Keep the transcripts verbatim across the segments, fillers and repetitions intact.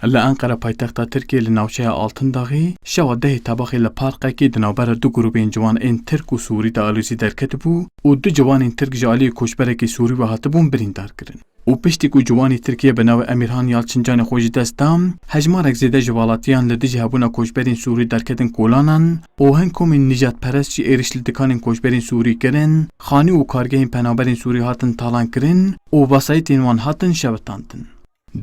Li Enqere paytexta Tirkiyê li navçeya Altındağı şewa dehê Tebaxê li parkekê di navbera du grûbên ciwan ên Tirk û Sûrî de alozî derketibû û du ciwanên Tirk ji aliyê koçberekî Sûrî ve hatibûn birîndar kirin. Û piştî ku ciwanê Tirkiye bi navê Emirhan Yalçıncanê xwe ji dest da, hejmarek zêde ji valatiyan li dijî hebûna koçberên Sûrî derketin kolanan û hin komên nijadperest jî êriş li dikanên koçberên Sûrî kirin, xanî û kargehên penaberên Sûrî hatin talan kirin û vesayîtên wan hatin şewitandin.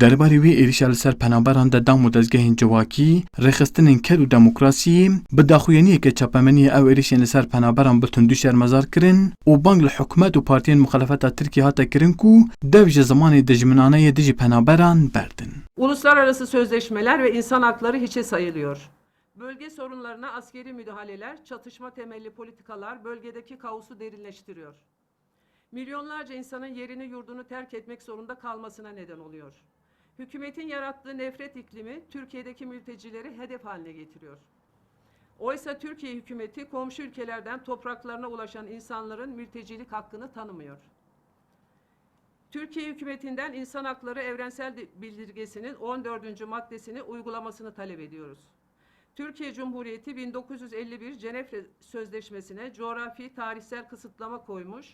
Derbarê wê êrişa li ser penaberan de dam û dezgehên civakî, rêxistinên ker û demokrasiyê bi daxuyaniyeke çapemeniyê ew êrişên li ser penaberan bi tundî şermezar kirin û bang li hikûmet û partiyên muxalefeta Tirkiyê hate kirin ku dev ji zimanê dijminane yê dijî penaberan berdin. Uluslararası sözleşmeler ve insan hakları hiçe sayılıyor. Bölge sorunlarına askeri müdahaleler, çatışma temelli politikalar bölgedeki kaosu derinleştiriyor. Milyonlarca insanın yerini yurdunu terk etmek zorunda kalmasına neden oluyor. Hükümetin yarattığı nefret iklimi Türkiye'deki mültecileri hedef haline getiriyor. Oysa Türkiye hükümeti komşu ülkelerden topraklarına ulaşan insanların mültecilik hakkını tanımıyor. Türkiye hükümetinden İnsan Hakları Evrensel Bildirgesi'nin on dördüncü maddesini uygulamasını talep ediyoruz. Türkiye Cumhuriyeti bin dokuz yüz elli bir Cenevre Sözleşmesi'ne coğrafi tarihsel kısıtlama koymuş,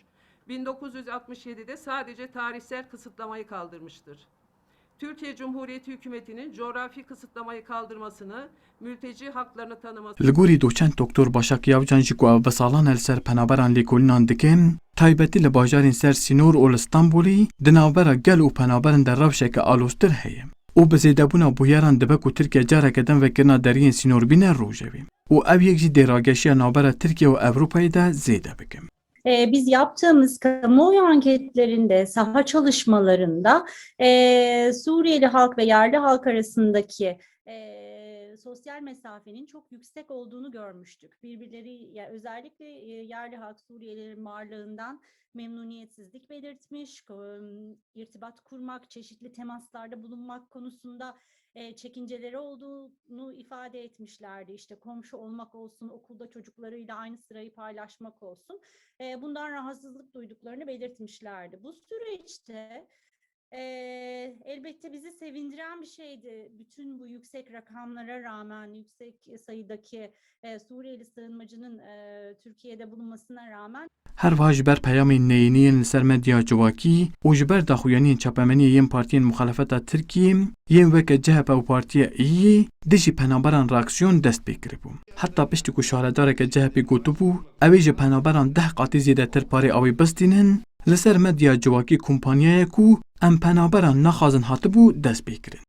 bin dokuz yüz altmış yedide sadece tarihsel kısıtlamayı kaldırmıştır. Türkiye Cumhuriyeti hükümetinin coğrafi kısıtlamayı kaldırmasını, mülteci haklarını tanıması, Li gorî doçent Doktor Başak Yavcan jî ku ev bi salan e li ser penaberan lêkolînan dike, taybetî li bajarên ser sînor û li Stenbolî di navbera gel û penaberan de rewşeke aloztir heye û bi zêdebûna bûyeran dibe ku Tirkiye careke din vekirina deriyên sînor bîne rojevê û ev yek jî dê rageşiya navbera Tirkiye û Ewropayê de zêde bike. E, biz yaptığımız kamuoyu anketlerinde, saha çalışmalarında e, Suriyeli halk ve yerli halk arasındaki e, sosyal mesafenin çok yüksek olduğunu görmüştük. Birbirleri, ya özellikle e, yerli halk Suriyelilerin varlığından memnuniyetsizlik belirtmiş, ko- irtibat kurmak, çeşitli temaslarda bulunmak konusunda e, çekinceleri olduğunu ifade etmişlerdi. İşte komşu olmak olsun, okulda çocuklarıyla aynı sırayı paylaşmak olsun. E, bundan rahatsızlık duyduklarını belirtmişlerdi. Bu süreçte e, elbette bizi sevindiren bir şeydi. Bütün bu yüksek rakamlara rağmen, yüksek sayıdaki e, Suriyeli sığınmacının e, Türkiye'de bulunmasına rağmen Her wiha ji ber peyamên neyînî yên li ser medya civakî û ji ber daxuyaniyên çapemeniyê yên partiyên muxalefeta Tirkiyê yên weke C H P û Partiya Îyî dijî penaberan reaksiyon dest pê kiribû. Heta piştî ku şaredareke C H P gotibû, ew ê ji penaberan deh qatî zêdetir parê awê bistînin, li ser medya civakî kompanyayek ku em penaberan naxwazin hatibû dest pê kirin.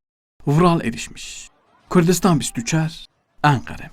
Vural Erişmiş, Kurdistan bîst û çar, Enqere.